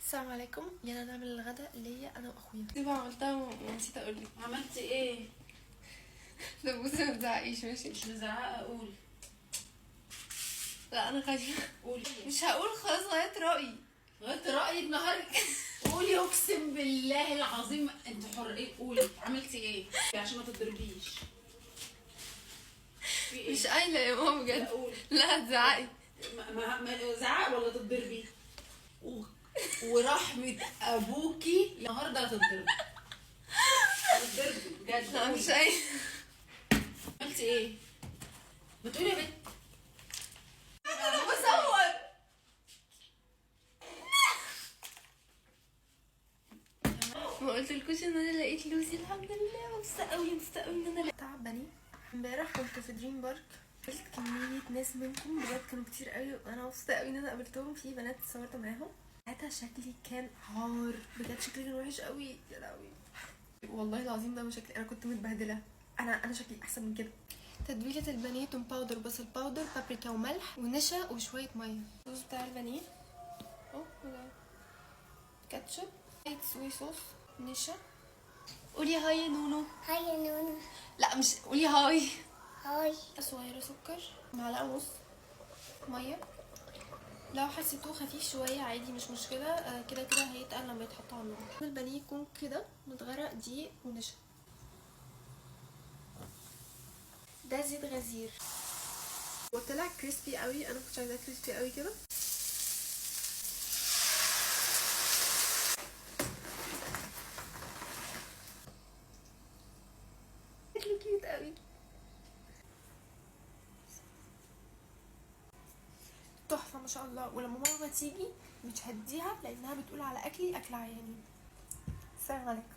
السلام عليكم. يلا نعمل الغداء ليا انا واخويا. دي عملتها ونسيت اقول لك. عملتي ايه؟ ده بصي ما تزعقيش ماشي؟ مش مزعقه، قولي. لا انا خايفة. قولي. مش هقول خلاص، غيرت رايي. غيرت رايي النهارده. قولي، اقسم بالله العظيم انت حر. ايه قولي، عملتي ايه عشان ما تضربيش؟ في ايه؟ مش قايله يا ماما بجد. لا قولي. لا هتزعقي. ما زعق ولا تتضربي؟ ورحمة ابوكي النهارده هتتضربي، هتتضربي بجد. لا مش قايله. عملتي ايه؟ ما تقولي يا بنت. انا بصور. ما قلتلكوش ان انا لقيت لوزي؟ الحمد لله، مبسوطة قوي، مبسوطة قوي ان انا لقيت. تعبانة. امبارح كنت في دريم بارك، قابلت كمية ناس منكم بجد كانوا كتير قوي، وانا مبسوطة قوي ان انا قابلتهم. في بنات اتصورت معاهم، ساعتها شكلي كان عار بجد، شكلي كان وحش قوي يا لهوي، والله العظيم ده مش شكلي، انا كنت متبهدله. انا شكلي احسن من كده. تتبيله البانيه: توم powder، بصل powder، بابريكا وملح ونشا وشوية مية. الصوص بتاع البانيه اهو، كاتشب، soya sauce، نشا. قولي hi يا نونو. hi يا نونو. لا مش قولي hi. hi. صغيرة سكر، معلقه ونص ميه. لو حسيتوه خفيف شوية عادي مش مشكلة، كده كده هيتقل لما يتحط على النار. البانيه يكون كده متغرق دقيق ونشا. ده زيت غزير وطلع crispy قوي، انا كنت عايزاه crispy قوي كده. شكله cute قوي، تحفة ما شاء الله. ولما ماما تيجي مش هديها لانها بتقول على اكلي اكل عيانين. السلام عليكم.